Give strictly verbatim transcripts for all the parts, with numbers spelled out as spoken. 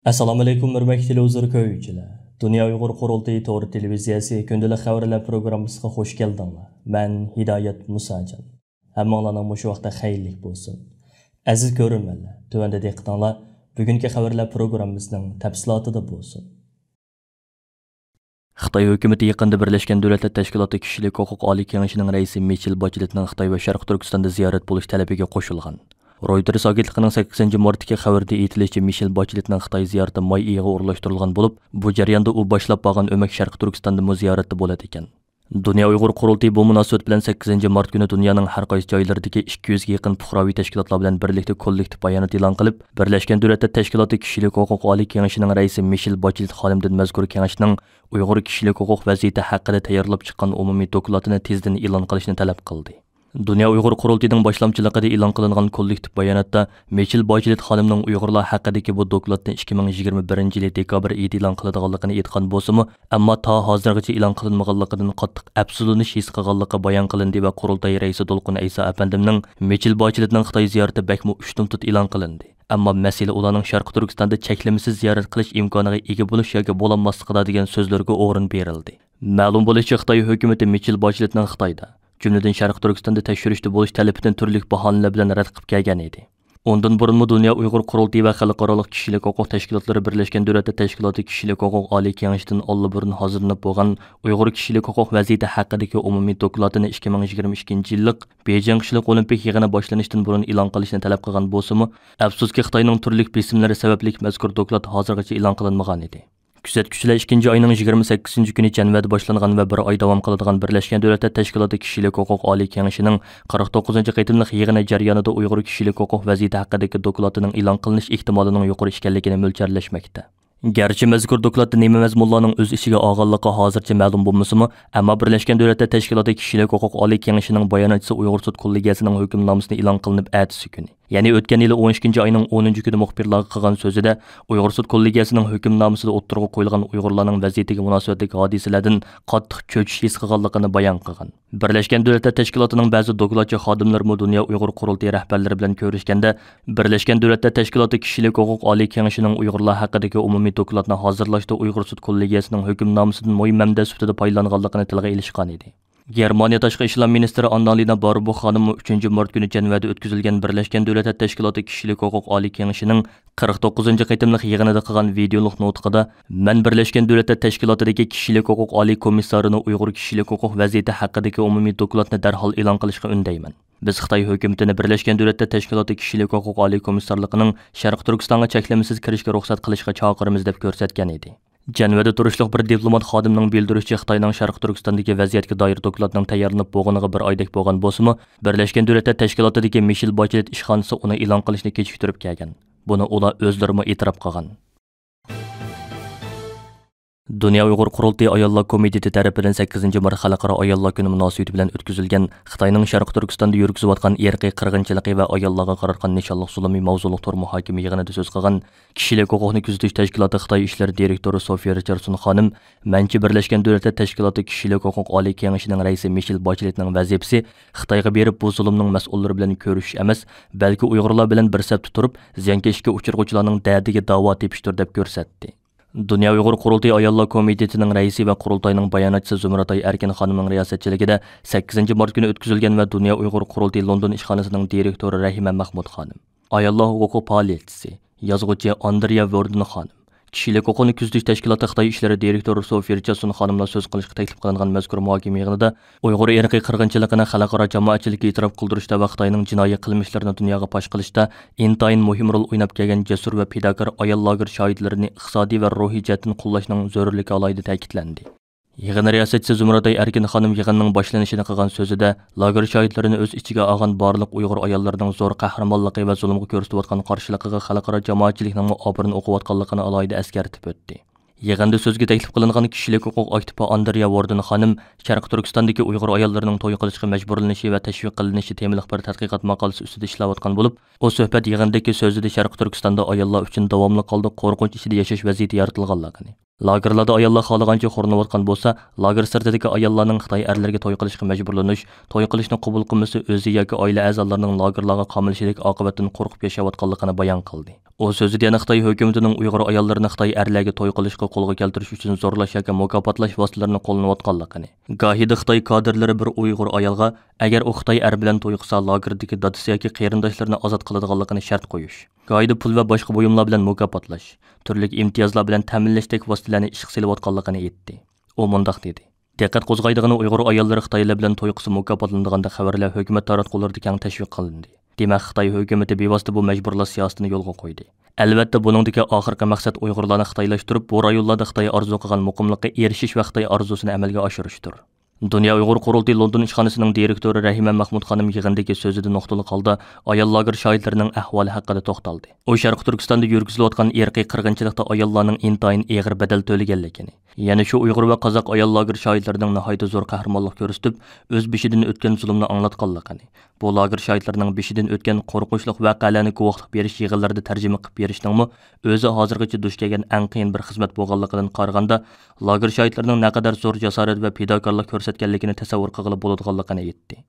ئەسسالامۇئەلەيكۇم، ھۆرمەتلىك تېلېۋىزور كۆرگۈچىلەر. دۇنيا ئۇيغۇر قۇرۇلتىيى تور تېلېۋىزىيەسى كۈندىلىك خەۋەرلەر پروگراممىسىغا خۇش كەلدىڭلار. مەن ھىدايەت مۇساجان. ھەممىڭلارنىڭ مۇشۇ ۋاقتى خەيرلىك بولسۇن. ئەزىز كۆرۈرمەنلەر، تۆۋەندە دىققىتىڭلار بۈگۈنكى خەۋەرلەر پروگراممىسىنىڭ تەپسىلاتىدا بولسۇن. خىتاي ھۆكۈمىتى يېقىندا بىرلەشكەن دۆلەتلەر تەشكىلاتى كىشىلىك ھوقۇق ئالىي كېڭىشىنىڭ رەئىسى مىچېل باچېلېتنىڭ خىتاي ۋە شەرقىي تۈركىستاندا زىيارەت بولۇش تەلىپىگە قوشۇلغان. رويتېرس ئاگېنتلىقىنىڭ سەككىزىنچى مارتتىكى خەۋىرىدە ئېيتىلىشىچە، مىچېل باچېلېتنىڭ خىتاي زىيارىتى ماي ئېيىغا ئورۇنلاشتۇرۇلغان بولۇپ، بۇ جەرياندا ئۇ باشلاپ بارغان ئۆمەك شەرقىي تۈركىستاندىمۇ زىيارەتتە بولىدىكەن. دۇنيا ئۇيغۇر قۇرۇلتىيى بۇ مۇناسىۋەت بىلەن سەككىزىنچى مارت كۈنى دۇنيانىڭ ھەر قايسى جايلىرىدىكى ئىككى يۈزگە يېقىن پۇقراۋى تەشكىلاتلار بىلەن بىرلىكتە كوللېكتىپ بايانات ئېلان قىلىپ، بىرلەشكەن دۆلەتلەر تەشكىلاتى كىشىلىك ھوقۇق ئالىي كېڭىشىنىڭ رەئىسى مىشېل باچېلېت خانىمدىن مەزكۇر كېڭەشنىڭ ئۇيغۇر كىشىلىك ھوقۇق ۋەزىيىتى ھەققىدە تەييارلاپ چىققان ئومۇمىي دوكلاتىنى تېزدىن ئېلان قىلىشنى تەلەپ قىلدى. دۇنيا ئۇيغۇر قۇرۇلتىيىنىڭ باشلامچىلىقىدا ئېلان قىلىنغان كوللېكتىپ باياناتتا مىچېل باچېلېت خانىمنىڭ ئۇيغۇرلار ھەققىدىكى بۇ دوكلاتنى ئىككى مىڭ يىگىرمە بىرىنچى يىلى دېكابىر ئېيىدا ئېلان قىلىدىغانلىقىنى ئېيتقان بولسىمۇ، ئەمما تا ھازىرغىچە ئېلان قىلىنمىغانلىقىدىن قاتتىق ئەپسۇسلىنىش ھېس قىلغانلىقى بايان قىلىندى ۋە قۇرۇلتاي رەئىسى دولقۇن ئەيسا ئەپەندىمنىڭ مىچېل باچېلېتنىڭ خىتاي زىيارىتى بەكمۇ ئۇشتۇمتۇت ئېلان قىلىندى. ئەمما مەسىلە ئۇلارنىڭ شەرقىي تۈركىستاندا چەكلىمىسىز زىيارەت قىلىش ئىمكانىغا ئىگە بولۇش ياكى بولالماسلىقىدا دېگەن سۆزلىرىگە ئورۇن بېرىلدى. مەلۇم بولۇشىچە، خىتاي ھۆكۈمىتى مىچېل باچېلېتنىڭ خىتايدا، جۈملىدىن شەرقىي تۈركىستاندا تەكشۈرۈشتە بولۇش تەلىپىدىن تۈرلۈك باھانىلەر بىلەن رەت قىلىپ كەلگەن ئىدى. ئۇندىن بۇرۇنمۇ دۇنيا ئۇيغۇر قۇرۇلتىيى ۋە خەلقئارالىق كىشىلىك ھوقۇق تەشكىلاتلىرى بىرلەشكەن دۆلەتلەر تەشكىلاتى كىشىلىك ھوقۇق ئالىي كېڭىشىدىن ئاللىبۇرۇن ھازىرلىنىپ بولغان ئۇيغۇر كىشىلىك ھوقۇق ۋەزىيىتى ھەققىدىكى ئومۇمىي دوكلاتىنى ئىككى مىڭ يىگىرمە ئىككىنچى يىللىق بېيجىڭ قىشلىق ئولىمپىك يىغىنى باشلىنىشتىن بۇرۇن ئېلان قىلىشنى تەلەپ قىلغان بولسىمۇ، ئەپسۇسكى، خىتاينىڭ تۈرلۈك بېسىملىرى سەۋەبلىك مەزكۇر دوكلات ھازىرغىچە ئېلان قىلىنمىغانىدى. كۆزەتكۈچىلەر ئىككىنچى ئاينىڭ يىگىرمە سەككىزىنچى كۈنى جەنۋەدە باشلانغان ۋە بىر ئاي داۋام قىلىدىغان بىرلەشكەن دۆلەتلەر تەشكىلاتى كىشىلىك ھوقۇق ئالىي كېڭىشىنىڭ قىرىق توققۇزىنچى قېتىملىق يىغىنى جەريانىدا ئۇيغۇر كىشىلىك ھوقۇق ۋەزىيىتى ھەققىدىكى دوكلاتىنىڭ ئېلان قىلىنىش ئېھتىمالىنىڭ يۇقىرى ئىكەنلىكىنى مۆلچەرلەشمەكتە. گەرچە مەزكۇر دوكلاتتا نېمە مەزمۇنلارنىڭ ئۆز ئىچىگە ئالغانلىقى ھازىرچە مەلۇم بولمىسىمۇ، ئەمما بىرلەشكەن دۆلەتلەر تەشكىلاتى كىشىلىك ھوقۇق ئالىي كېڭىشىنىڭ باياناتچىسى ئۇيغۇر سوت كوللېگىيەسىنىڭ ھۆكۈمنامىسىنى ئېلان قىلىنىپ ئەتىسى كۈنى، يەنى ئۆتكەن يىلى ئون ئىككىنچى ئاينىڭ ئونىنچى كۈنى مۇخبىرلارغا قىلغان سۆزىدە، ئۇيغۇر سوت كوللېگىيەسىنىڭ ھۆكۈمنامىسىدا ئوتتۇرىغا قويۇلغان ئۇيغۇرلارنىڭ ۋەزىيىتىگە مۇناسىۋەتلىك ھادىسىلەردىن قاتتىق چۆچۈش ھېس قىلغانلىقىنى بايان قىلغان. بىرلەشكەن دۆلەتلەر تەشكىلاتىنىڭ بەزى دوكلاتچى خادىملىرىمۇ دۇنيا ئۇيغۇر قۇرۇلتىيى رەھبەرلىرى بىلەن كۆرۈشكەندە، بىرلەشكەن دۆلەتلەر تەشكىلاتى كىشىلىك ھوقۇق ئالىي كېڭىشىنىڭ ئۇيغۇرلار ھەققىدىكى ئومۇمىي دوكلاتنى ھازىرلاشتا ئۇيغۇر سوت كوللېگىيەسىنىڭ ھۆكۈمنامىسىدىن مۇھىم مەنبە سۈپىتىدە پايدىلانغانلىقىنى تىلغا ئېلىشقانىدى. گېرمانىيە تاشقى ئىشلار مىنىستىرى ئاننالىنا باربوخ خانىممۇ ئۈچىنچى مارت كۈنى جەنۋەدە ئۆتكۈزۈلگەن بىرلەشكەن دۆلەتلەر تەشكىلاتى كىشىلىك ھوقۇق ئالىي كېڭىشىنىڭ قىرىق توققۇزىنچى قېتىملىق يىغىنىدا قىلغان ۋىدېئولۇق نۇتقىدا، مەن بىرلەشكەن دۆلەتلەر تەشكىلاتىدىكى كىشىلىك ھوقۇق ئالىي كومىسسارىنى ئۇيغۇر كىشىلىك ھوقۇق ۋەزىيىتى ھەققىدىكى ئومۇمىي دوكلاتنى دەرھال ئېلان قىلىشقا ئۈندەيمەن. بىز خىتاي ھۆكۈمىتىنى بىرلەشكەن دۆلەتلەر تەشكىلاتى كىشىلىك ھوقۇق ئالىي كومىسسارلىقىنىڭ شەرقىي تۈركىستانغا چەكلىمىسىز كىرىشكە رۇخسەت قىلىشقا چاقىرىمىز، دەپ كۆرسەتكەن ئىدى. جەنۋەدە تۇرۇشلۇق بىر دىپلومات خادىمنىڭ بىلدۈرۈشىچە، خىتاينىڭ شەرقىي تۈركىستاندىكى ۋەزىيەتكە دائىر دوكلاتنىڭ تەييارلىنىپ بولغىنىغا بىر ئايدەك بولغان بولسىمۇ، بىرلەشكەن دۆلەتلەر تەشكىلاتىدىكى مىشېل باچېلېت ئىشخانىسى ئۇنى ئېلان قىلىشنى كېچىكتۈرۈپ كەلگەن. بۇنى ئۇلار ئۆزلىرىمۇ ئېتىراپ قىلغان. دۇنيا ئۇيغۇر قۇرۇلتىيى ئاياللار كومىتېتى تەرىپىدىن سەككىزىنچى مارت خەلقئارا ئاياللار كۈنى مۇناسىۋىتى بىلەن ئۆتكۈزۈلگەن خىتاينىڭ شەرقىي تۈركىستاندا يۈرگۈزۈۋاتقان ئىرقىي قىرغىنچىلىقى ۋە ئاياللارغا قاراتقان نىشانلىق زۇلۇمى ماۋزۇلۇق تور مۇھاكىمە يىغىنىدا سۆز قىلغان كىشىلىك ھوقۇقنى كۆزىتىش تەشكىلاتى خىتاي ئىشلىرى دىرېكتورى سوفىيە رىچاردسون خانىم، مەنچە بىرلەشكەن دۆلەتلەر تەشكىلاتى كىشىلىك ھوقۇق ئالىي كېڭىشىنىڭ رەئىسى مىشېل باچېلېتنىڭ ۋەزىپىسى خىتايغا بېرىپ، بۇ زۇلۇمنىڭ مەسئۇللىرى بىلەن كۆرۈشۈش ئەمەس، بەلكى ئۇيغۇرلار بىلەن بىر سەپتە تۇرۇپ، زىيانكەشكە ئۇچرىغۇچىلارنىڭ دەردىگە داۋا تېپىشتۇر، دەپ كۆرسەتتى. دۇنيا ئۇيغۇر قۇرۇلتىيى ئاياللار كومىتېتىنىڭ رەئىسى ۋە قۇرۇلتاينىڭ باياناتچىسى زۇمرەتئاي ئەركىن خانىمنىڭ رىياسەتچىلىكىدە سەككىزىنچى مارت كۈنى ئۆتكۈزۈلگەن ۋە دۇنيا ئۇيغۇر قۇرۇلتىيى لوندون ئىشخانىسىنىڭ دىرېكتورى رەھىمە مەخمۇت خانىم، ئاياللار ھوقۇقى پائالىيەتچىسى، يازغۇچى ئاندرېيا ۋوردېن خانىم، كىشىلىك ھوقۇقنى كۆزىتىش تەشكىلاتى خىتاي ئىشلىرى دىرېكتورى سوفىيە رىچاردسون خانىملار سۆز قىلىشقا تەكلىپ قىلىنغان مەزكۇر مۇھاكىمە يىغىنىدا ئۇيغۇر ئىرقىي قىرغىنچىلىقىنى خەلقئارا جامائەتچىلىككە ئېتىراپ قىلدۇرۇشتا ۋە خىتاينىڭ جىنايى قىلمىشلىرىنى دۇنياغا پاش قىلىشتا ئىنتايىن مۇھىم رول ئويناپ كەلگەن جەسۇر ۋە پىداكار ئايال لاگېر شاھىتلىرىنى ئىقتىسادىي ۋە روھىي جەھەتتىن قوللاشنىڭ زۆرۈرلۈكى ئالاھىدە تەكىتلەندى. يىغىن رىياسەتچىسى زۇمرەتئاي ئەركىن خانىم يىغىننىڭ باشلىنىشىدا قىلغان سۆزىدە، لاگېر شاھىتلىرىنى ئۆز ئىچىگە ئالغان بارلىق ئۇيغۇر ئاياللىرىنىڭ زور قەھرىمانلىقى ۋە زۇلۇمغا كۆرسىتىۋاتقان قارشىلىقىغا خەلقئارا جامائەتچىلىكنىڭمۇ ئاپىرىن ئوقۇۋاتقانلىقىنى ئالاھىدە ئەسكەرتىپ ئۆتتى. يىغىندا سۆزگە تەكلىپ قىلىنغان كىشىلىك ھوقۇق ئاكتىپى ئاندرېيا ۋوردېن خانىم شەرقىي تۈركىستاندىكى ئۇيغۇر ئاياللىرىنىڭ توي قىلىشقا مەجبۇرلىنىشى ۋە تەشۋىق قىلىنىشى تېمىلىق بىر تەتقىقات ماقالىسى ئۈستىدە ئىشلەۋاتقان بولۇپ، ئۇ سۆھبەت يىغىنىدىكى سۆزىدە شەرقىي تۈركىستاندا ئاياللار ئۈچۈن داۋاملىق ھالدا قورقۇنچ ئىچىدە ياشاش ۋەزىيىتى يارىتىلغانلىقىنى، لاگېرلاردا ئاياللار خالىغانچە خورلىنىۋاتقان بولسا، لاگېر سىرتىدىكى ئاياللارنىڭ خىتاي ئەرلىرىگە توي قىلىشقا مەجبۇرلىنىش، توي قىلىشنى قوبۇل قىلمىسا، ئۆزى ياكى ئائىلە ئەزالىرىنىڭ لاگېرلارغا قامىلىشىدەك ئاقىۋەتتىن قورقۇپ ياشاۋاتقانلىقىنى بايان قىلدى. ئۇ سۆزىدە يەنە خىتاي ھۆكۈمىتىنىڭ ئۇيغۇر ئاياللىرىنى خىتاي ئەرلەرگە توي قىلىشقا قولغا كەلتۈرۈش ئۈچۈن زورلاش ياكى مۇكاپاتلاش ۋاسىتىلىرىنى قوللىنىۋاتقانلىقىنى، گاھىدا خىتاي كادىرلىرى بىر ئۇيغۇر ئايالغا، ئەگەر ئۇ خىتاي ئەر بىلەن توي قىلسا، لاگېردىكى دادىسى ياكى قېرىنداشلىرىنى ئازاد قىلىدىغانلىقىنى شەرت قويۇش، گاھىدا پۇل ۋە باشقا بۇيۇملار بىلەن مۇكاپاتلاش، تۈرلۈك ئىمتىيازلار بىلەن تەمىنلەشتەك ۋاسىتىلەرنى ئىشقا سېلىۋاتقانلىقىنى ئېيتتى. ئۇ مۇنداق دېدى: دىققەت قوزغايدىغىنى، ئۇيغۇر ئاياللىرى خىتايلار بىلەن توي قىلسا مۇكاپاتلىنىدىغاندەك خەۋەرلەر ھۆكۈمەت تاراتقۇلىرىدا كەڭ تەشۋىق قىلىندى. دېمەك، خىتاي ھۆكۈمىتى بىۋاسىتە بۇ مەجبۇرلاش سىياسىتىنى يولغا قويدى. ئەلۋەتتە، بۇنىڭدىكى ئاخىرقى مەقسەت ئۇيغۇرلارنى خىتايلاشتۇرۇپ، بۇ رايونلاردا خىتاي ئارزۇ قىلغان مۇقىملىققا ئېرىشىش ۋە خىتاي ئارزۇسىنى ئەمەلگە ئاشۇرۇشتۇر. دۇنيا ئۇيغۇر قۇرۇلتىيى لوندون ئىشخانىسىنىڭ دىرېكتورى رەھىمە مەھمۇد خانىم يىغىندىكى سۆزىدە نۇقتىلىق ھالدا ئايال لاگېر شاھىتلىرىنىڭ ئەھۋالى ھەققىدە توختالدى. ئۇ شەرقىي تۈركىستاندا يۈرگۈزۈلۈۋاتقان ئىرقىي قىرغىنچىلىقتا ئاياللارنىڭ ئىنتايىن ئېغىر بەدەل تۆلىگەنلىكىنى، يەنە شۇ ئۇيغۇر ۋە قازاق ئايال لاگېر شاھىتلىرىنىڭ ناھايىتى زور قەھرىمانلىق كۆرسىتىپ، ئۆز بېشىدىن ئۆتكەن زۇلۇمنى ئاڭلاتقانلىقىنى، بۇ لاگېر شاھىتلىرىنىڭ بېشىدىن ئۆتكەن قورقۇنچلۇق ۋەقەلەرنى گۇۋاھلىق بېرىش يىغىنلىرىدا تەرجىمە قىلىپ بېرىشنىڭمۇ ئۆزى ھازىرغىچە دۇچ كەلگەن ئەڭ قىيىن بىر خىزمەت بولغانلىقىدىن قارىغاندا، لاگېر شاھىتلىرىنىڭ نەقەدەر زور جاسارەت ۋە پىداكارلىق كۆرسەتكەنلىكىنى تەسەۋۋۇر قىلغىلى بولىدىغانلىقىنى ئېيتتى.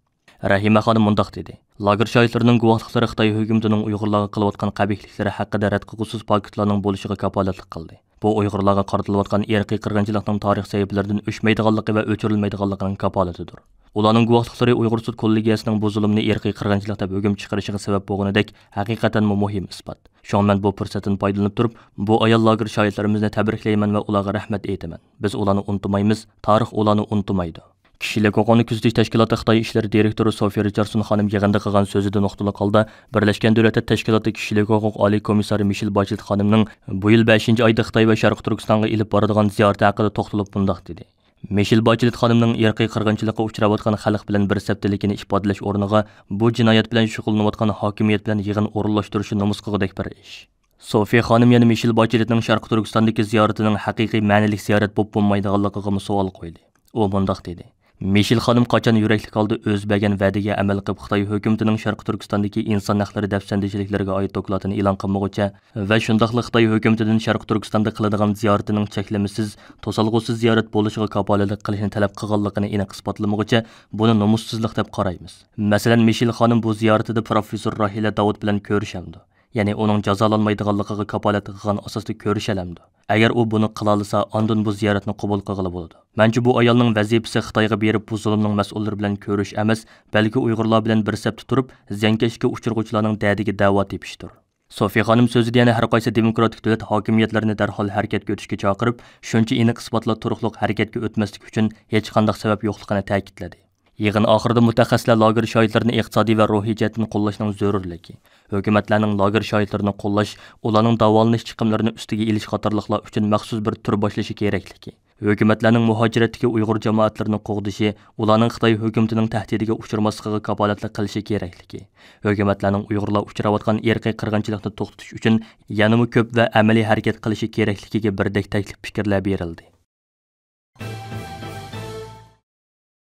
رەھىمە خانىم مۇنداق دېدى: لاگېر شاھىتلىرىنىڭ گۇۋاھلىقلىرى خىتاي ھۆكۈمىتىنىڭ ئۇيغۇرلارغا قىلىۋاتقان قەبىھلىكلىرى ھەققىدە رەت قىلغۇسىز پاكىتلارنىڭ بولۇشىغا كاپالەتلىك قىلدى. بۇ ئۇيغۇرلارغا قارىتىلىۋاتقان ئىرقىي قىرغىنچىلىقنىڭ تارىخ سەھىپىلىرىدىن ئۆچمەيدىغانلىقى ۋە ئۆچۈرۈلمەيدىغانلىقىنىڭ كاپالىتىدۇر. ئۇلارنىڭ گۇۋاھلىقلىرى ئۇيغۇر سۈت كوللېگىيەسىنىڭ بۇ زۇلۇمنى ئىرقىي قىرغىنچىلىق دەپ ھۆكۈم چىقىرىشىغا سەۋەب بولغىنىدەك ھەقىقەتەنمۇ مۇھىم ئىسپات. شۇڭا مەن بۇ پۇرسەتتىن پايدىلىنىپ تۇرۇپ، بۇ ئايال لاگېر شاھىتلىرىمىزنى تەبرىكلەيمەن ۋە ئۇلارغا رەھمەت ئېيتىمەن. بىز ئۇلارنى ئۇنتۇمايمىز، تارىخ ئۇلارنى ئۇنتۇمايدۇ. كىشىلىك ھوقۇقنى كۆزىتىش تەشكىلاتى خىتاي ئىشلىرى دىرېكتورى سوفىيە رىچاردسون خانىم يىغىندا قىلغان سۆزىدە نۇقتىلىق ھالدا، بىرلەشكەن دۆلەتلەر تەشكىلاتى كىشىلىك ھوقۇق ئالىي كومىسسارى مىشېل باچېلېت خانىمنىڭ بۇ يىل بەشىنچى ئايدا خىتاي ۋە شەرقىي تۈركىستانغا ئېلىپ بارىدىغان زىيارىتى ھەققىدە توختىلىپ مۇنداق دېدى: مىشېل باچېلېت خانىمنىڭ ئىرقىي قىرغىنچىلىققا ئۇچراۋاتقان خەلق بىلەن بىر سەپتىلىكىنى ئىپادىلەش ئورنىغا، بۇ جىنايەت بىلەن شۇغۇللىنىۋاتقان ھاكىمىيەت بىلەن يىغىن ئورۇنلاشتۇرۇشى نومۇس قىلغۇدەك بىر ئىش. سوفىيە خانىم يەنە مىشېل باچېلېتنىڭ شەرقىي تۈركىستاندىكى زىيارىتىنىڭ ھەقىقىي مەنىلىك زىيارەت بولۇپ بولمايدىغانلىقىغىمۇ سوئال قويدى. ئۇ مۇنداق دېدى: مىشېل خانىم قاچان يۈرەكلىك ھالدا ئۆزى بەرگەن ۋەدىگە ئەمەل قىلىپ، خىتاي ھۆكۈمىتىنىڭ شەرقىي تۈركىستاندىكى ئىنسان ھەقلىرى دەپسەندىچىلىكلىرىگە ئائىت دوكلاتىنى ئېلان قىلمىغۇچە ۋە شۇنداقلا خىتاي ھۆكۈمىتىدىن شەرقىي تۈركىستاندا قىلىدىغان زىيارىتىنىڭ چەكلىمىسىز، توسالغۇسىز زىيارەت بولۇشىغا كاپالەتلىك قىلىشنى تەلەپ قىلغانلىقىنى ئېنىق ئىسپاتلىمىغۇچە، بۇنى نومۇسسىزلىق دەپ قارايمىز. مەسىلەن، مىشېل خانىم بۇ زىيارىتىدە پروفېسسور راھىلە داۋۇت بىلەن كۆرۈشەمدۇ؟ يەنى ئۇنىڭ جازالانمايدىغانلىقىغا كاپالەتلىك قىلغان ئاساستا كۆرۈشەلەمدۇ؟ ئەگەر ئۇ بۇنى قىلالىسا، ئاندىن بۇ زىيارەتنى قوبۇل قىلغىلى بولىدۇ. مەنچە بۇ ئايالنىڭ ۋەزىپىسى خىتايغا بېرىپ، بۇ زۇلۇمنىڭ مەسئۇللىرى بىلەن كۆرۈشۈش ئەمەس، بەلكى ئۇيغۇرلار بىلەن بىر سەپتە تۇرۇپ، زىيانكەشلىككە ئۇچرىغۇچىلارنىڭ دەردىگە دەۋا تېپىشتۇر. سوفىيە خانىم سۆزىدە يەنە ھەر قايسى دېموكراتىك دۆلەت ھاكىمىيەتلىرىنى دەرھال ھەرىكەتكە ئۆتۈشكە چاقىرىپ، شۇنچە ئېنىق ئىسپاتلار تۇرۇقلۇق ھەرىكەتكە ئۆتمەسلىك ئۈچۈن ھېچقانداق سەۋەب يوقلۇقىنى تەكىتلىدى. يىغىن ئاخىرىدا مۇتەخەسسىسلەر لاگېر شاھىتلىرىنى ئىقتىسادىي ۋە روھىي جەھەتتىن قوللاشنىڭ زۆرۈرلۈكى، ھۆكۈمەتلەرنىڭ لاگېر شاھىتلىرىنى قوللاش، ئۇلارنىڭ داۋالىنىش چىقىملىرىنى ئۈستىگە ئېلىش قاتارلىقلار ئۈچۈن مەخسۇس بىر تۈر باشلىشى كېرەكلىكى، ھۆكۈمەتلەرنىڭ مۇھاجىرەتتىكى ئۇيغۇر جامائەتلىرىنى قوغدىشى، ئۇلارنىڭ خىتاي ھۆكۈمىتىنىڭ تەھدىتىگە ئۇچرىماسلىقىغا كاپالەتلىك قىلىشى كېرەكلىكى، ھۆكۈمەتلەرنىڭ ئۇيغۇرلار ئۇچراۋاتقان ئىرقىي قىرغىنچىلىقنى توختىتىش ئۈچۈن يەنىمۇ كۆپ ۋە ئەمەلىي ھەرىكەت قىلىشى كېرەكلىكىگە بىردەك تەكلىپ پىكىرلەر بېرىلدى.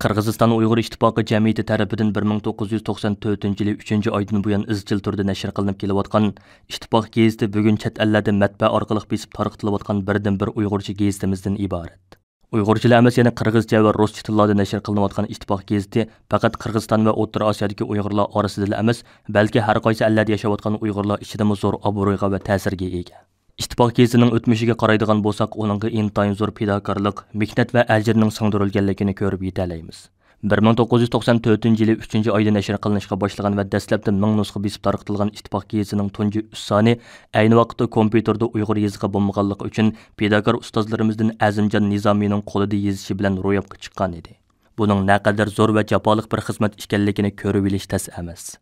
قىرغىزىستان ئۇيغۇر ئىتتىپاقى جەمئىيىتى تەرىپىدىن بىر مىڭ توققۇز يۈز توقسان تۆتىنچى يىلى ئۈچىنچى ئايدىن بۇيان ئىزچىل تۈردە نەشر قىلىنىپ كېلىۋاتقان ئىتتىپاق گېزىتى بۈگۈن چەت ئەللەردە مەتبەئە ئارقىلىق بېسىپ تارقىتىلىۋاتقان بىردىنبىر ئۇيغۇرچە گېزىتىمىزدىن ئىبارەت. ئۇيغۇرچىلا ئەمەس، يەنە قىرغىزچە ۋە رۇسچە تىللاردا نەشر قىلىنىۋاتقان ئىتتىپاق گېزىتى پەقەت قىرغىزىستان ۋە ئوتتۇرا ئاسىيادىكى ئۇيغۇرلار ئارىسىدىلا ئەمەس، بەلكى ھەر قايسى ئەللەردە ياشاۋاتقان ئۇيغۇرلار ئىچىدىمۇ زور ئابرۇيغا ۋە تەسىرگە ئىگە. ئىتتىپاق گېزىتىنىڭ ئۆتمۈشىگە قارايدىغان بولساق، ئۇنىڭغا ئىنتايىن زور پىداكارلىق، مېھنەت ۋە ئەجىرنىڭ سىڭدۈرۈلگەنلىكىنى كۆرۈپ يېتەلەيمىز. بىر مىڭ توققۇز يۈز توقسان تۆتىنچى يىلى ئۈچىنچى ئايدا نەشر قىلىنىشقا باشلىغان ۋە دەسلەپتە مىڭ نۇسخا بېسىپ تارقىتىلغان ئىتتىپاق گېزىتىنىڭ تۇنجى ئۈچ سانى ئەينى ۋاقىتتا كومپيۇتېردا ئۇيغۇر يېزىقى بولمىغانلىقى ئۈچۈن، پىداكار ئۇستازلىرىمىزدىن ئەزىمجان نىزامىينىڭ قولىدا يېزىشى بىلەن روياپقا چىققان ئىدى. بۇنىڭ نەقەدەر زور ۋە جاپالىق بىر خىزمەت ئىكەنلىكىنى كۆرۈۋېلىش تەس ئەمەس.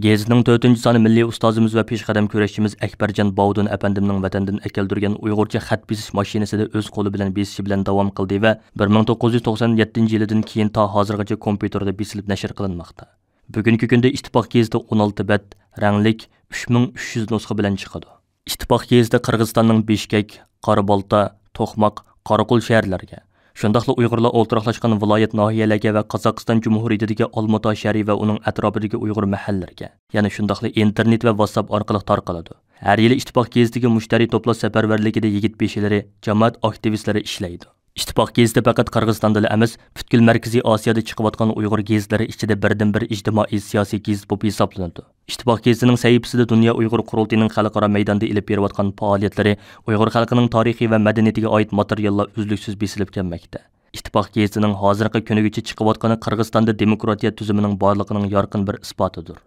گېزىتنىڭ تۆتىنچى سانى مىللىي ئۇستازىمىز ۋە پېشقەدەم كۈرەشچىمىز ئەكبەرجان باۋۇدۇن ئەپەندىمنىڭ ۋەتەندىن ئەكەلدۈرگەن ئۇيغۇرچە خەت بېسىش ماشىنىسىدا ئۆز قولى بىلەن بېسىشى بىلەن داۋام قىلدى ۋە بىر مىڭ توققۇز يۈز توقسان يەتتىنچى يىلىدىن كېيىن تا ھازىرغىچە كومپيۇتېردا بېسىلىپ نەشر قىلىنماقتا. بۈگۈنكى كۈندە ئىتتىپاق گېزىتى ئون ئالتە بەت، رەڭلىك، ئۈچ مىڭ ئۈچ يۈز نۇسخا بىلەن چىقىدۇ. ئىتتىپاق گېزىتى قىرغىزىستاننىڭ بىشكەك، قارابالتا، توقماق، قاراقول شەھەرلىرىگە، شۇنداقلا ئۇيغۇرلار ئولتۇراقلاشقان ۋىلايەت، ناھىيەلەرگە ۋە قازاقىستان جۇمھۇرىيىتىدىكى ئالمۇتا شەھىرى ۋە ئۇنىڭ ئەتراپىدىكى ئۇيغۇر مەھەللىلىرىگە، يەنە شۇنداقلا ئىنتېرنېت ۋە ۋاتساپ ئارقىلىق تارقىلىدۇ. ھەر يىلى ئىتتىپاق گېزىتىگە مۇشتەرى توپلاش سەپەرۋەرلىكىدە يىگىت بېشىلىرى، جامائەت ئاكتىۋىستلىرى ئىشلەيدۇ. ئىتتىپاق گېزىتى پەقەت قىرغىزىستاندىلا ئەمەس، پۈتكۈل مەركىزىي ئاسىيادا چىقىۋاتقان ئۇيغۇر گېزىتلىرى ئىچىدە بىردىنبىر ئىجتىمائىي سىياسىي گېزىت بولۇپ ھېسابلىنىدۇ. ئىتتىپاق گېزىتىنىڭ سەھىپىسىدە دۇنيا ئۇيغۇر قۇرۇلتىيىنىڭ خەلقئارا مەيداندا ئېلىپ بېرىۋاتقان پائالىيەتلىرى، ئۇيغۇر خەلقىنىڭ تارىخى ۋە مەدەنىيىتىگە ئائىت ماتېرىياللار ئۈزلۈكسىز بېسىلىپ كەلمەكتە. ئىتتىپاق گېزىتىنىڭ ھازىرقى كۈنىگىچە چىقىۋاتقىنى قىرغىزىستاندا دېموكراتىيە تۈزۈمىنىڭ بارلىقىنىڭ يارقىن بىر ئىسپاتىدۇر.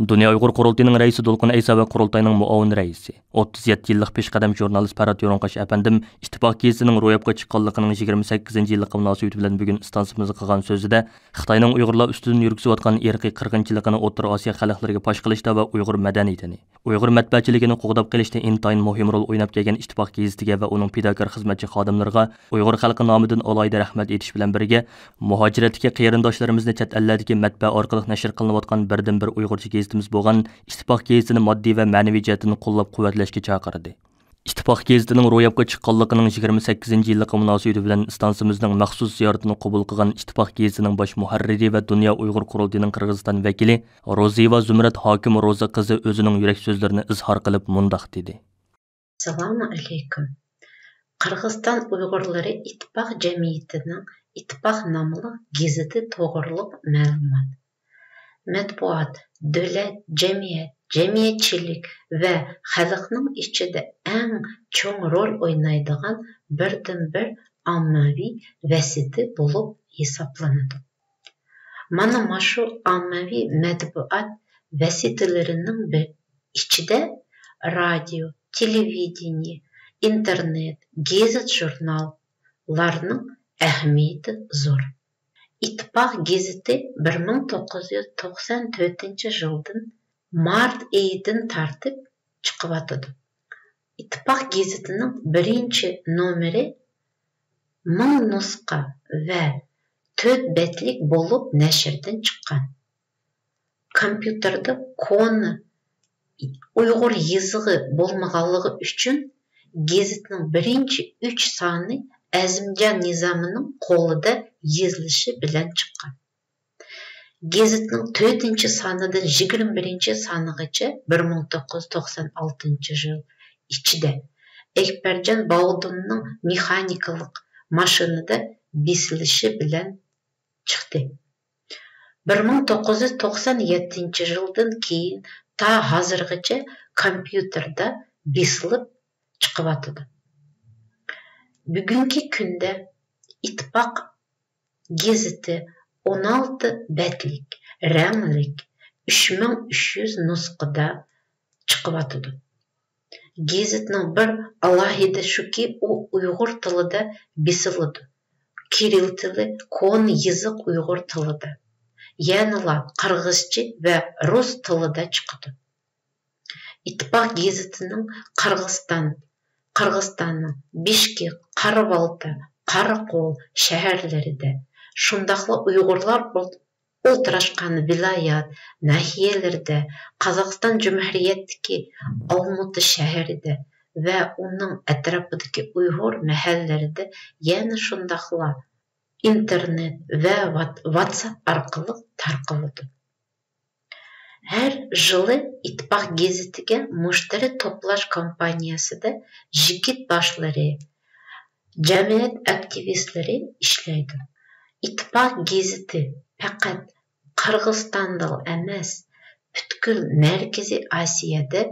دۇنيا ئۇيغۇر قۇرۇلتىيىنىڭ رەئىسى دولقۇن ئەيسا ۋە قۇرۇلتاينىڭ مۇئاۋىن رەئىسى، ئوتتۇز يەتتە يىللىق پېشقەدەم ژۇرنالىست پەرھات يورۇنقاش ئەپەندىم ئىتتىپاق گېزىتىنىڭ روياپقا چىققانلىقىنىڭ يىگىرمە سەككىزىنچى يىللىقى مۇناسىۋىتى بىلەن بۈگۈن ئىستانسىمىزغا قىلغان سۆزىدە، خىتاينىڭ ئۇيغۇرلار ئۈستىدىن يۈرگۈزۈۋاتقان ئىرقىي قىرغىنچىلىقىنى ئوتتۇرا ئاسىيا خەلقلىرىگە پاش قىلىشتا ۋە ئۇيغۇر مەدەنىيىتىنى، ئۇيغۇر مەتبەئەچىلىكىنى قوغداپ قېلىشتا ئىنتايىن مۇھىم رول ئويناپ كەلگەن ئىتتىپاق گېزىتىگە ۋە ئۇنىڭ پىداكار خىزمەتچى خادىملىرىغا ئۇيغۇر خەلقى نامىدىن ئالاھىدە رەھمەت ئېيتىش بىلەن بىرگە، مۇھاجىرەتتىكى قېرىنداشلىرىمىزنى چەت ئەللەردىكى مەتبەئە ئارقىلىق نەشر قىلىنىۋاتقان بىردىنبىر ئۇيغۇرچە گېزىتىمىز بولغان ئىتتىپاق گېزىتىنى ماددىي ۋە مەنىۋى جەھەتتىن قوللاپ-قۇۋۋەتلەشكە چاقىردى. ئىتتىپاق گېزىتىنىڭ روياپقا چىققانلىقىنىڭ يىگىرمە سەككىزىنچى يىللىقى مۇناسىۋىتى بىلەن ئىستانسىمىزنىڭ مەخسۇس زىيارىتىنى قوبۇل قىلغان ئىتتىپاق گېزىتىنىڭ باش مۇھەررىرى ۋە دۇنيا ئۇيغۇر قۇرۇلتىيىنىڭ قىرغىزىستان ۋەكىلى روزىيېۋا زۇمرەت ھاكىم روزا قىزى ئۆزىنىڭ يۈرەك سۆزلىرىنى ئىزھار قىلىپ مۇنداق دېدى. ئەسسالامۇ ئەلەيكۇم. قىرغىزىستان ئۇيغۇرلىرى ئىتتىپاق جەمئىيىتىنىڭ ئىتتىپاق ناملىق گېزىتى توغرۇلۇق مەلۇمات. مەتبۇئات، دۆلەت، جەمئىيەت، جەمئىيەتچىلىك ۋە خەلقنىڭ ئىچىدە ئەڭ چوڭ رول ئوينايدىغان بىردىنبىر ئاممىۋى ۋاسىتە بولۇپ ھېسابلىنىدۇ. مانا مۇشۇ ئاممىۋى مەتبۇئات ۋاسىتىلىرىنىڭ بىر ئىچىدە رادىيو، تېلېۋىدېنىيە، ئىنتېرنېت، گېزىت-ژۇرناللارنىڭ ئەھمىيىتى زور. ئىتتىپاق گېزىتى بىر مىڭ توققۇز يۈز توقسان تۆتىنچى يىلدىن مارت ئېيىدىن تارتىپ چىقىۋاتىدۇ. ئىتتىپاق گېزىتىنىڭ بىرىنچى نومۇرى مىڭ نۇسخا ۋە تۆت بەتلىك بولۇپ نەشردىن چىققان. كومپيۇتېردا كونا ئۇيغۇر يېزىقى بولمىغانلىقى ئۈچۈن گېزىتنىڭ بىرىنچى ئۈچ سانى ئەزىمجان نىزامىنىڭ قولىدا يېزىلىشى بىلەن چىققان. گېزىتنىڭ تۆتىنچى سانىدىن يىگىرمە بىرىنچى سانىغىچە بىر مىڭ توققۇز يۈز توقسان ئالتىنچى يىل ئىچىدە ئەكبەرجان باۋۇدۇننىڭ مېخانىكىلىق ماشىنىدا بېسىلىشى بىلەن چىقتى. بىر مىڭ توققۇز يۈز توقسان يەتتىنچى يىلدىن كېيىن تا ھازىرغىچە كومپيۇتېردا بېسىلىپ چىقىۋاتىدۇ. بۈگۈنكى كۈندە ئىتتىپاق گېزىتى ئون ئالتە بەتلىك، رەڭلىك، ئۈچ مىڭ ئۈچ يۈز نۇسخىدا چىقىۋاتىدۇ. گېزىتنىڭ بىر ئالاھىدە شۇكى، ئۇ ئۇيغۇر تىلىدا بېسىلىدۇ. كىرىل تىلى، كونا يېزىق ئۇيغۇر تىلىدا، يەنىلا قىرغىزچە ۋە رۇس تىلىدا چىقىدۇ. ئىتتىپاق گېزىتىنىڭ قىرغىزىستان، قىرغىزىستاننىڭ بىشكېك، قارابالتا، قاراقول شەھەرلىرىدە، شۇنداقلا ئۇيغۇرلار ئولتۇراشقان ۋىلايەت، ناھىيەلىرىدە، قازاقىستان جۇمھۇرىيەتتىكى ئالمۇتا شەھىرىدە ۋە ئۇنىڭ ئەتراپىدىكى ئۇيغۇر مەھەللىلىرىدە، يەنە شۇنداقلا ئىنتېرنېت ۋە ۋات-، ۋاتساپ ئارقىلىق تارقىلىدۇ. ھەر يىلى ئىتتىپاق گېزىتىگە مۇشتەرى توپلاش كامپانىيەسىدە يىگىت باشلىرى، جەمئىيەت ئاكتىۋىستلىرى ئىشلەيدۇ. ئىتتىپاق گېزىتى پەقەت قىرغىزىستاندىلا ئەمەس، پۈتكۈل مەركىزىي ئاسىيادا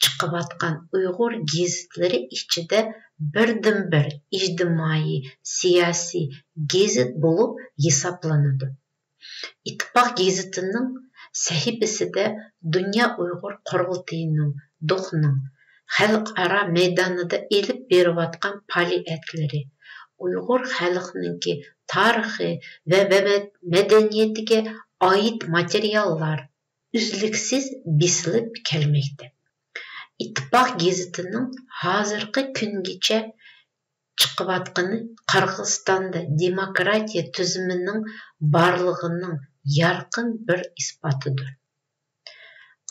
چىقىۋاتقان ئۇيغۇر گېزىتلىرى ئىچىدە بىردىنبىر ئىجتىمائىي سىياسىي گېزىت بولۇپ ھېسابلىنىدۇ. ئىتتىپاق گېزىتىنىڭ سەھىپىسىدە دۇنيا ئۇيغۇر قۇرۇلتىيىنىڭ، دۇخنىڭ خەلقئارا مەيدانىدا ئېلىپ بېرىۋاتقان پائالىيەتلىرى، ئۇيغۇر خەلقىنىڭكى تارىخى ۋە مەدەنىيىتىگە ئائىت ماتېرىياللار ئۈزلۈكسىز بېسىلىپ كەلمەكتە. ئىتتىپاق گېزىتىنىڭ ھازىرقى كۈنگىچە چىقىۋاتقىنى قىرغىزىستاندا دېموكراتىيە تۈزۈمىنىڭ بارلىقىنىڭ يارقىن بىر ئىسپاتىدۇر.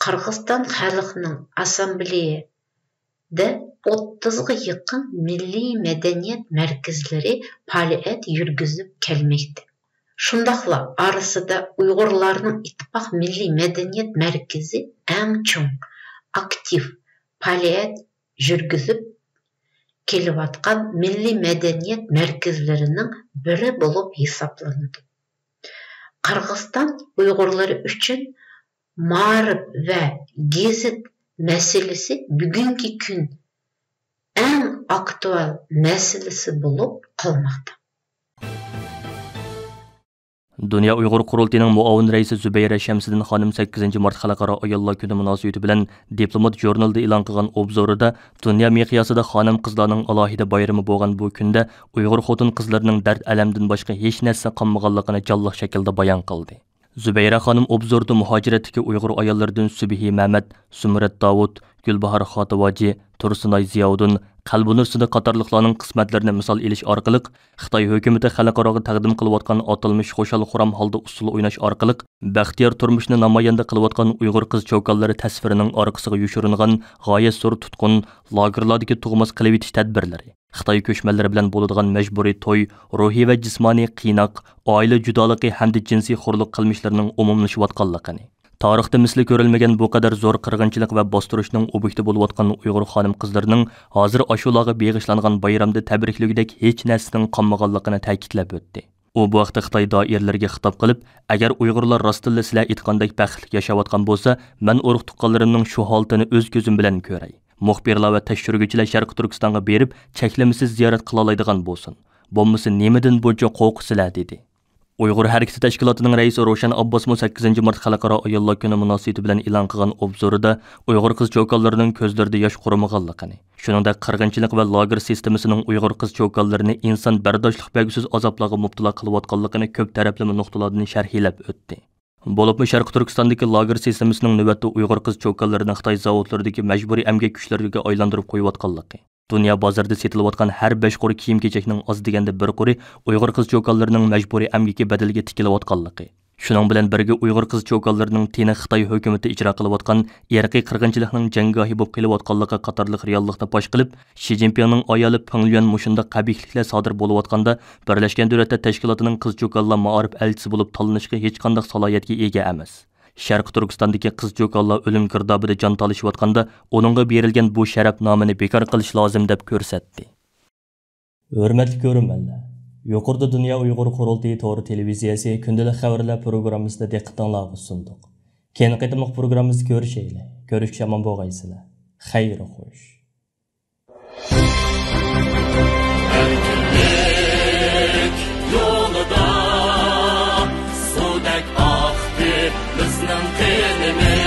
قىرغىزىستان خەلقىنىڭ ئاسسامبلېيىدە ئوتتۇزغا يېقىن مىللىي مەدەنىيەت مەركەزلىرى پائالىيەت يۈرگۈزۈپ كەلمەكتە. شۇنداقلا ئارىسىدا ئۇيغۇرلارنىڭ ئىتتىپاق مىللىي مەدەنىيەت مەركىزى ئەڭ چوڭ، ئاكتىپ پائالىيەت يۈرگۈزۈپ كېلىۋاتقان مىللىي مەدەنىيەت مەركەزلىرىنىڭ بىرى بولۇپ ھېسابلىنىدۇ. قىرغىزىستان ئۇيغۇرلىرى ئۈچۈن مائارىپ ۋە گېزىت مەسىلىسى بۈگۈنكى كۈن ئەڭ ئاكتۇئال مەسىلىسى بولۇپ قالماقتا. دۇنيا ئۇيغۇر قۇرۇلتىيىنىڭ مۇئاۋىن رەئىسى زۇبەيرە شەمسىدىن خانىم سەككىزىنچى مارت خەلقئارا ئاياللار كۈنى مۇناسىۋىتى بىلەن دىپلومات ژۇرنىلىدا ئېلان قىلغان ئوبزورىدا، دۇنيا مىقياسىدا خانىم-قىزلارنىڭ ئالاھىدە بايرىمى بولغان بۇ كۈندە ئۇيغۇر خوتۇن-قىزلىرىنىڭ دەرد-ئەلەمدىن باشقا ھېچ نەرسە قالمىغانلىقىنى جانلىق شەكىلدە بايان قىلدى. زۇبەيرە خانىم ئوبزوردا مۇھاجىرەتتىكى ئۇيغۇر ئاياللىرىدىن سۈبھى مەمەت، زۇمرەت داۋۇت، گۈلباھار خاتىۋاجى، تۇرسۇنئاي زىياۋۇدۇن، قەلبىنۇر سىدىق قاتارلىقلارنىڭ قىسمەتلىرىنى مىسال ئېلىش ئارقىلىق، خىتاي ھۆكۈمىتى خەلقئاراغا تەقدىم قىلىۋاتقان ئاتالمىش خۇشال-خۇرام ھالدا ئۇسسۇل ئويناش ئارقىلىق، بەختىيار تۇرمۇشنى نامايەندە قىلىۋاتقان ئۇيغۇر قىز-چوكانلىرى تەسۋىرىنىڭ ئارقىسىغا يوشۇرۇنغان غايەت زور تۇتقۇن، لاگېرلاردىكى تۇغماس قىلىۋېتىش تەدبىرلىرى، خىتاي كۆچمەنلىرى بىلەن بولىدىغان مەجبۇرىي توي، روھىي ۋە جىسمانىي قىيناق، ئائىلە جۇدالىقى ھەمدە جىنسىي خورلۇق قىلمىشلىرىنىڭ ئومۇملىشىۋاتقانلىقىنى، تارىختا مىسلى كۆرۈلمىگەن بۇ قەدەر زور قىرغىنچىلىق ۋە باستۇرۇشنىڭ ئوبيېكتى بولۇۋاتقان ئۇيغۇر خانىم-قىزلىرىنىڭ ھازىر ئاشۇلارغا بېغىشلانغان بايرامدا تەبرىكلىگۈدەك ھېچ نەرسىنىڭ قالمىغانلىقىنى تەكىتلەپ ئۆتتى. ئۇ بۇ ھەقتە خىتاي دائىرىلىرىگە خىتاب قىلىپ، ئەگەر ئۇيغۇرلار راستتىنلا سىلەر ئېيتقاندەك بەختلىك ياشاۋاتقان بولسا، مەن ئۇرۇق-تۇغقانلىرىمنىڭ شۇ ھالىتىنى ئۆز كۆزۈم بىلەن كۆرەي. مۇخبىرلار ۋە تەكشۈرگۈچىلەر شەرقىي تۈركىستانغا بېرىپ، چەكلىمىسىز زىيارەت قىلالايدىغان بولسۇن. بولمىسا نېمىدىن بۇنچە قورقىسىلەر؟ دېدى. ئۇيغۇر ھەرىكىتى تەشكىلاتىنىڭ رەئىسى روشەن ئابباسمۇ سەككىزىنچى مارت خەلقئارا ئاياللار كۈنى مۇناسىۋىتى بىلەن ئېلان قىلغان ئوبزورىدا ئۇيغۇر قىز-چوكانلىرىنىڭ كۆزلىرىدە ياش قۇرۇمىغانلىقىنى، شۇنىڭدەك قىرغىنچىلىق ۋە لاگېر سىستېمىسىنىڭ ئۇيغۇر قىز-چوكانلىرىنى ئىنسان بەرداشلىق بەرگۈسىز ئازابلارغا مۇپتىلا قىلىۋاتقانلىقىنى كۆپ تەرەپلىمە نۇقتىلاردىن شەرھلەپ ئۆتتى. بولۇپمۇ شەرقىي تۈركىستاندىكى لاگېر سىستېمىسىنىڭ نۆۋەتتە ئۇيغۇر قىز-چوكانلىرىنى خىتاي زاۋۇتلىرىدىكى مەجبۇرىي ئەمگەك كۈچلىرىگە ئايلاندۇرۇپ قويۇۋاتقانلىقى، دۇنيا بازىرىدا سېتىلىۋاتقان ھەر بەش قۇر كىيىم-كېچەكنىڭ ئاز دېگەندە بىر قۇرى ئۇيغۇر قىز-چوكانلىرىنىڭ مەجبۇرىي ئەمگىكى بەدىلىگە تىكىلىۋاتقانلىقى، شۇنىڭ بىلەن بىرگە ئۇيغۇر قىز-چوكانلىرىنىڭ تېنى خىتاي ھۆكۈمىتى ئىجرا قىلىۋاتقان ئىرقىي قىرغىنچىلىقنىڭ جەڭگاھى بولۇپ قېلىۋاتقانلىقى قاتارلىق رېئاللىقنى پاش قىلىپ، شى جىنپىڭنىڭ ئايالى پېڭ ليۈەن مۇشۇنداق قەبىھلىكلەر سادىر بولۇۋاتقاندا، بىرلەشكەن دۆلەتلەر تەشكىلاتىنىڭ قىز-چوكانلار مائارىپ ئەلچىسى بولۇپ تاللىنىشقا ھېچقانداق سالاھىيەتكە ئىگە ئەمەس. شەرقىي تۈركىستاندىكى قىز-چوكانلار ئۆلۈم گىردابىدا جان تالىشىۋاتقاندا، ئۇنىڭغا بېرىلگەن بۇ شەرەپنامىنى بىكار قىلىش لازىم، دەپ كۆرسەتتى. ھۆرمەتلىك كۆرۈرمەنلەر، يۇقىرىدا دۇنيا ئۇيغۇر قۇرۇلتىيى تور تېلېۋىزىيەسى كۈندىلىك خەۋەرلەر پروگراممىسىدا دىققىتىڭلارغا سۇندۇق. كېيىنكى قېتىملىق پروگراممىمىزدا كۆرۈشەيلى. كۆرۈشكىچە ئامان بولغايسىلەر. خەير خوش. ئەركىنلىك يولىدا سۇدەك ئاقتى بىزنىڭ قېنىمىز.